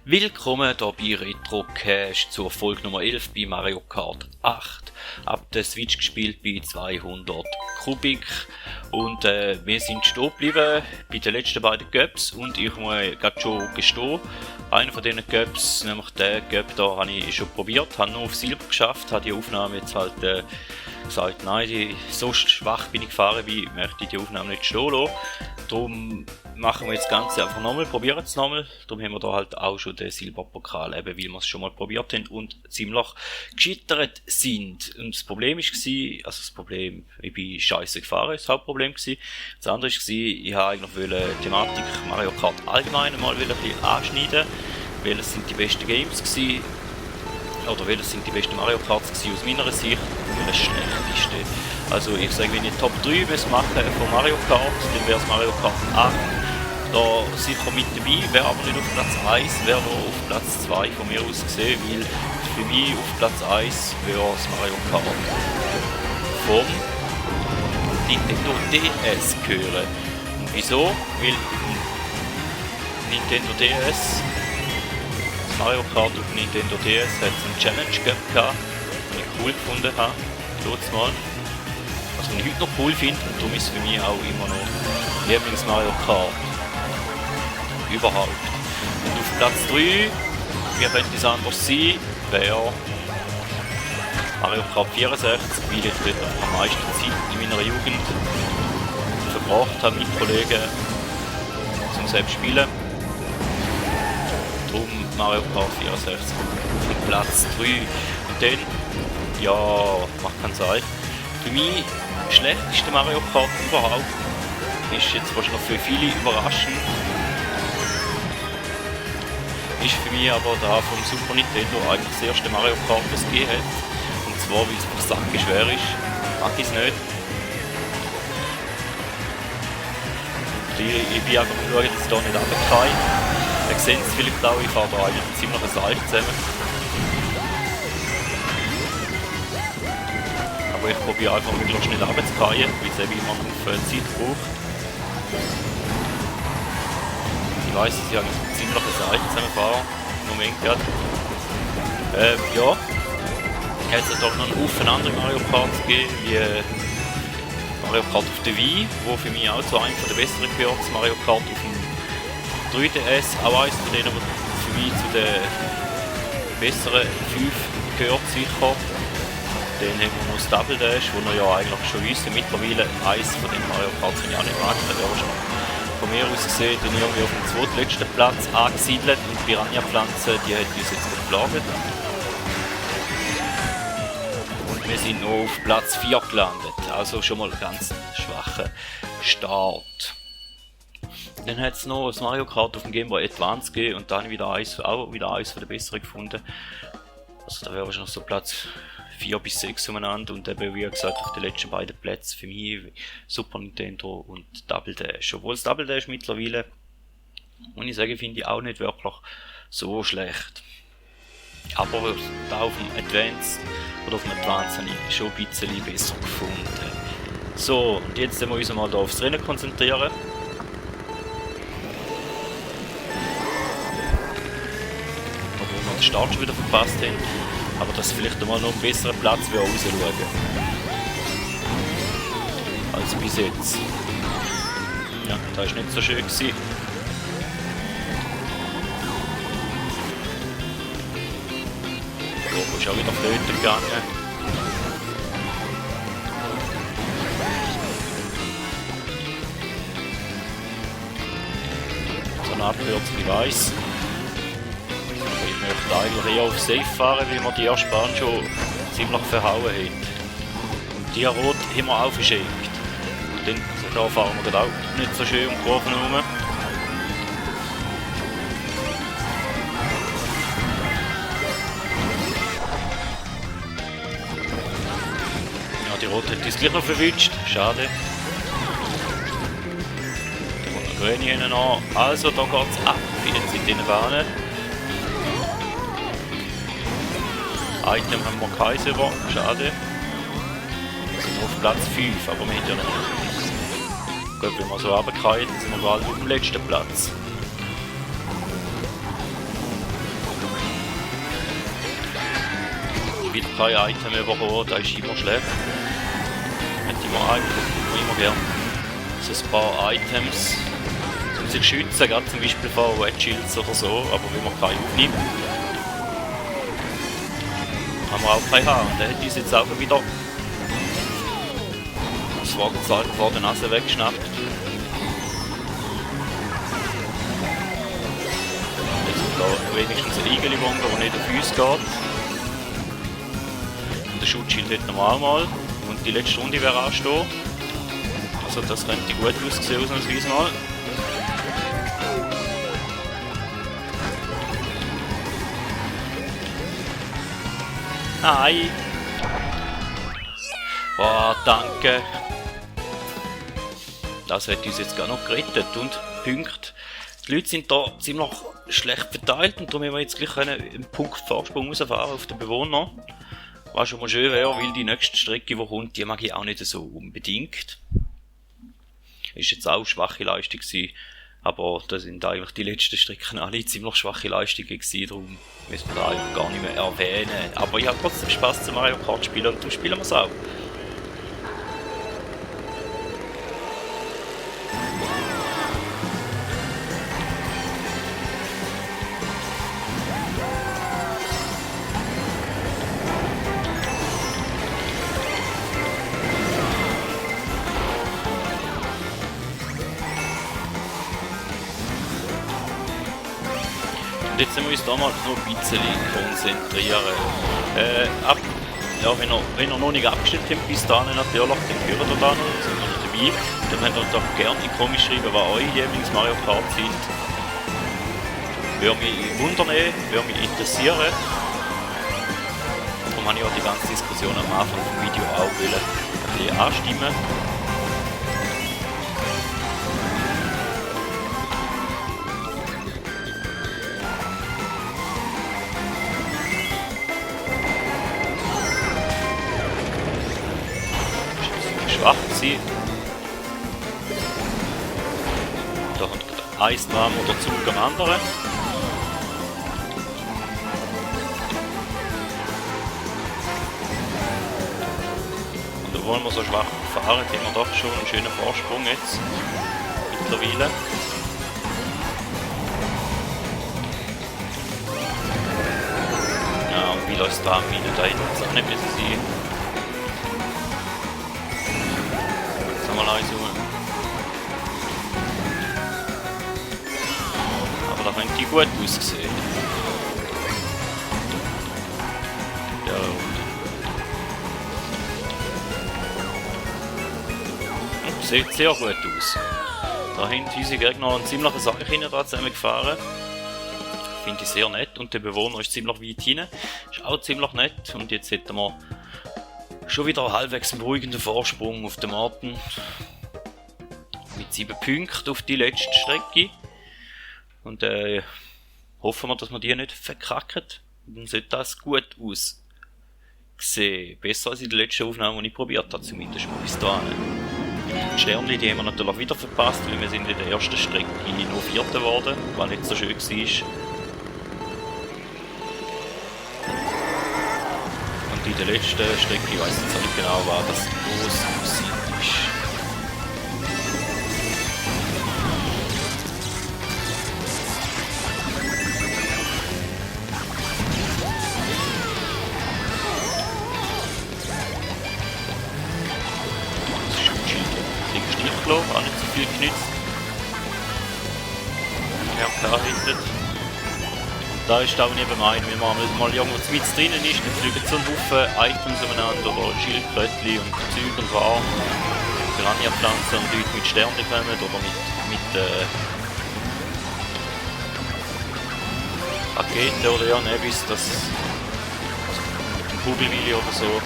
Willkommen hier bei Retrocast zur Folge Nummer 11 bei Mario Kart 8. Ab der Switch gespielt bei 200 Kubik. Und wir sind stehen geblieben bei den letzten beiden Cups. Und ich muss gerade schon gestehen, einer von diesen Cups, nämlich den Cup da, habe ich schon probiert, habe nur auf Silber geschafft, habe die Aufnahme jetzt halt gesagt, nein, so schwach bin ich gefahren, wie ich möchte die Aufnahme nicht stehen lassen. Darum machen wir jetzt das Ganze einfach nochmal, probieren es nochmal. Darum haben wir da halt auch schon den Silberpokal, eben weil wir es schon mal probiert haben und ziemlich gescheitert sind. Und das Problem war, ich bin scheiße gefahren, das Hauptproblem war. Das andere war, ich habe eigentlich die Thematik Mario Kart allgemein mal ein bisschen anschneiden, welches sind die besten Games gewesen, oder welches sind die besten Mario Karts gewesen aus meiner Sicht und welches schlechteste. Also ich sage, wenn ich Top 3 machen von Mario Kart, dann wäre es Mario Kart 8. Da sicher mit dabei, wäre aber nicht auf Platz 1, wäre nur auf Platz 2 von mir aus gesehen, weil für mich auf Platz 1 wäre das Mario Kart vom Nintendo DS gehören. Und wieso? Weil Nintendo DS, das Mario Kart auf Nintendo DS hat einen Challenge gehabt, den ich cool gefunden habe, dort mal. Was ich heute noch cool finde, und darum ist es für mich auch immer noch Lieblings Mario Kart. Überhaupt. Und auf Platz 3, wie könnte es anders sein, wäre Mario Kart 64, weil ich dort am meisten Zeit in meiner Jugend verbracht habe mit Kollegen zum selbst spielen. Darum Mario Kart 64 auf Platz 3. Und dann, ja, was kann sein? Für mich schlechteste Mario Kart überhaupt ist jetzt wahrscheinlich für viele überraschend. Ist für mich aber da vom Super Nintendo eigentlich das erste Mario Kart, das es gegeben hat. Und zwar, weil es versacke schwer ist, mag ich es nicht. Ich bin einfach schauen, dass ich da nicht runterfallen. Ihr seht es vielleicht auch, ich fahre da eigentlich ein ziemliches Eich zusammen. Aber ich probiere einfach möglichst schnell runterzufallen, weil es eben immer auf Zeit braucht. Ich weiss, dass ich eigentlich ein ziemliches Eich zusammenfahre, im Moment gerade. Ja. Es hat auch noch einen Haufen andere Mario Karts gegeben, wie Mario Kart auf der Wii, wo für mich auch zu einem der besseren gehört. Mario Kart auf dem 3DS, auch eines von denen, was für mich zu den besseren 5 gehört sicher. Dann haben wir noch das Double Dash, wo wir ja eigentlich schon wissen, mittlerweile eins von den Mario Karts, wenn ich auch nicht mag, da wäre schon von mir aus gesehen, dann irgendwie auf dem zweitletzten Platz angesiedelt und die Piranha-Pflanze, die hat uns jetzt geschlagen. Und wir sind noch auf Platz 4 gelandet, also schon mal ein ganz schwacher Start. Dann hat es noch das Mario Kart auf dem Game Boy Advance gegeben und dann auch wieder eins von den besseren gefunden. Also da wäre wahrscheinlich so Platz 4 bis 6 umeinander und eben wie gesagt auf den letzten beiden Plätzen für mich Super Nintendo und Double Dash. Obwohl das Double Dash mittlerweile, muss ich sagen, finde ich auch nicht wirklich so schlecht. Aber da auf dem Advance oder auf dem Advance habe ich schon ein bisschen besser gefunden. So, und jetzt müssen wir uns mal da aufs Rennen konzentrieren. Obwohl wir den Start schon wieder verpasst haben. Aber dass vielleicht einmal noch ein besserer Platz rausschauen als bis jetzt. Ja, das war nicht so schön gewesen. So, ist auch wieder flöten gegangen. So eine Abkürzung, ich weiss. Ich möchte eigentlich eher auf Safe fahren, weil wir die erste Bahn schon ziemlich verhauen haben. Und die Rot haben wir auch verschenkt. Und dann da fahren wir gerade auch nicht so schön um die Kurven herum. Ja, die Rot hat uns gleich noch verwünscht. Schade. Da kommt noch Grüne hinten an. Also, da geht es ab jetzt in diesen Bahnen. Item haben wir keins über, schade. Wir sind auf Platz 5, aber wir haben ja noch. Gut, wenn wir so runterfallen, dann sind wir bald auf dem letzten Platz. kein Item bekommen, das ist immer schlecht. Hätte ich mir eigentlich immer gern so ein paar Items, um sich zu schützen, gerade zum Beispiel von Red Shields oder so, aber wenn man keine aufnimmt, haben wir auch keine haben. Und der hat uns jetzt auch wieder das Wagenzahl vor der Nase weggeschnappt. Da wenigstens ein Igeli-Bongo, der nicht auf uns geht. Und der Schutzschild hätten wir auch mal. Und die letzte Runde wäre anstehen. Also das könnte gut aussehen, ausnahmsweise mal. Nein! Oh, danke! Das hat uns jetzt gar noch gerettet und Punkte. Die Leute sind da ziemlich schlecht verteilt und darum haben wir jetzt gleich einen Punkt Vorsprung rausfahren auf den Bewohner. Was schon mal schön wäre, weil die nächste Strecke, die kommt, die mag ich auch nicht so unbedingt. Ist jetzt auch eine schwache Leistung gewesen, aber da sind eigentlich die letzten Strecken alle ziemlich schwache Leistungen gewesen, darum müssen wir da eigentlich gar nicht mehr erwähnen. Aber ich habe trotzdem Spaß zu Mario Kart spielen und darum spielen wir es auch. Jetzt müssen wir uns da mal noch ein bisschen konzentrieren. Wenn ihr noch nicht abgestimmt habt bis dahin natürlich, dann hören wir da noch, dann sind wir noch dabei. Dann könnt ihr doch gerne in die Kommis schreiben, was eure Lieblings-Mario Kart sind. Würde mich wundern, würde mich interessieren. Darum habe ich auch die ganze Diskussion am Anfang vom Video auch ein bisschen anstimmen. Schwach gewesen. Da hat ein Eisname oder Zug am anderen. Und obwohl wir so schwach fahren, haben wir doch schon einen schönen Vorsprung jetzt. Mittlerweile. Ja, und wie läuft da Mine da hinten jetzt auch nicht besser sein. Mal einzoomen. Aber da könnte die gut aussehen. Ja. Sieht sehr gut aus. Da haben unsere Gegner einen ziemlichen Seich dran zusammengefahren. Finde ich sehr nett. Und der Bewohner ist ziemlich weit hinein. Ist auch ziemlich nett. Und jetzt hätten wir schon wieder halbwegs einen beruhigenden Vorsprung auf dem Martin. Mit 7 Punkten auf die letzte Strecke. Und hoffen wir, dass wir die nicht verkacken. Dann sollte das gut aussehen. Besser als in der letzten Aufnahme, die ich probiert habe, zumindest mal bis dahin. Die Sternchen, die haben wir natürlich wieder verpasst, weil wir sind in der ersten Strecke nur Vierter geworden, was nicht so schön war. Und in der letzten Strecke, ich weiss jetzt nicht genau, was das groß aussieht. Auch nicht so viel genützt. Ja, klar hinten. Da ist auch neben meinen, wenn man mal irgendwo mit drinnen ist, dann fliegen so ein Haufen Items umeinander, oder Schildkrötchen und Zeug und Waren, Piranha-Pflanzen und Leute mit Sternen kommen oder mit Raketen oder ja, Nebis, das mit dem Kugelwille oder so.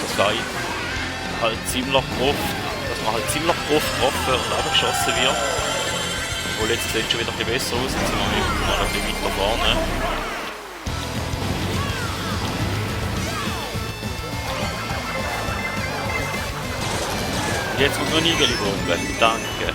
Das geht halt ziemlich oft. Dass man halt ziemlich oft getroffen und abgeschossen wird. Obwohl jetzt sieht es schon wieder ein bisschen besser aus, jetzt sind wir mal ein bisschen weiter vorne. Und jetzt kommt noch eine Igeli-Bombe, danke.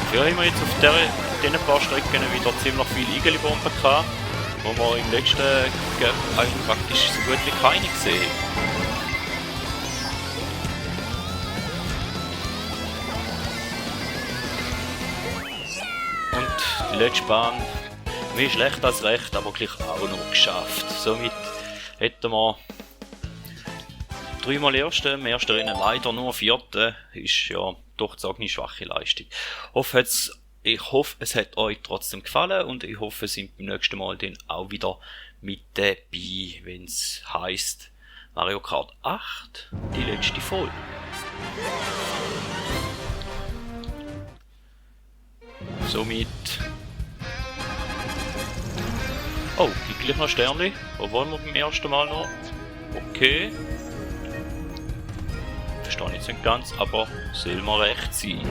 Dafür haben wir jetzt auf der mit diesen paar Strecken wieder ziemlich viele Igelibomben gehabt, wo wir im letzten eigentlich praktisch so gut wie keine gesehen. Und die letzte Bahn, mehr schlecht als recht, aber gleich auch noch geschafft. Somit hätten wir 3-mal Erste, im ersten Rennen leider nur Vierte, ist ja doch eine schwache Leistung. Ich hoffe, es hat euch trotzdem gefallen und ich hoffe, ihr seid beim nächsten Mal dann auch wieder mit dabei, wenn es heisst Mario Kart 8, die letzte Folge. Somit... Oh, gibt gleich noch Sternli. Wo wollen wir beim ersten Mal noch? Okay. Verstehe ich jetzt nicht ganz, aber soll mir recht sein.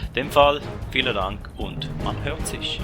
In dem Fall vielen Dank und man hört sich.